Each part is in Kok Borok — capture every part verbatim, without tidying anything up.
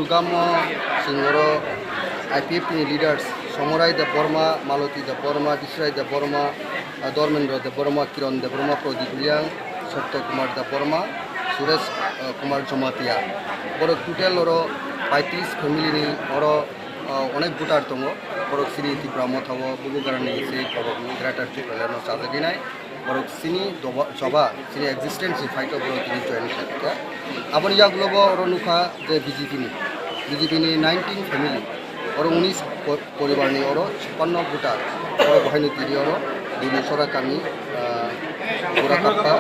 Kamo chwng oro I P F T ni leaders Somorai Debbarma, Maloti Debbarma, Bisrai Debbarma, ah, Dharmendra Debbarma, Kiran Debbarma, Pradip Reang, Satya Kumar Debbarma, Suresh, ah, Kumar Jamatia. Borok total oro paitris family ni oro, ah, onek voter tongo. Borok chini Tipra Motha o bubugrani se borok ni Greater Tipraland no chajaknai. Borok chini doba, choba, chini existence ni fight o borok tini join khlaikha. Aboni yagulo bo oro nukha je B J P ni, B J P ni nineteen family, oro unis po-, poribar ni oro chuppanno voter, oro bohaino tini oro Duri Sora kami, ah, Gura Kappa,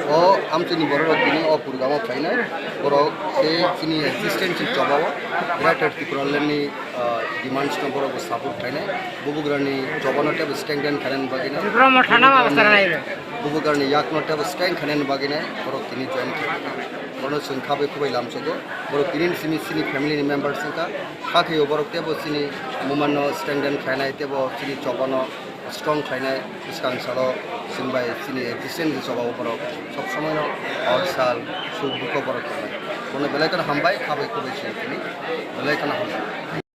o amchini borok rok tini o program o phainai, borok se chini existence ni choba o Greater Tipraland ni ah, demands no borok bo support khainai. Bubugrani choba no tebo strengthen khainani bagwi no. Tripura Motha no ma bwsarnai. Bubugrani yak no tebo strengthen khainani bagwi no borok tini join khaikha. Bono chwng khabai khubai lamsogo. Borok tini simi chini family ni members wngkha. Hakhe borok tebo chini movement no strengthen khainai, tebo chini choba no strong khainai. Bwskang salo chwng bai chini existence ni choba o borok sob somoi no hor sal suk dukho borok tongnai. Bono belai kheno hambai, khabai khubai chwng tini belai kheno hambai.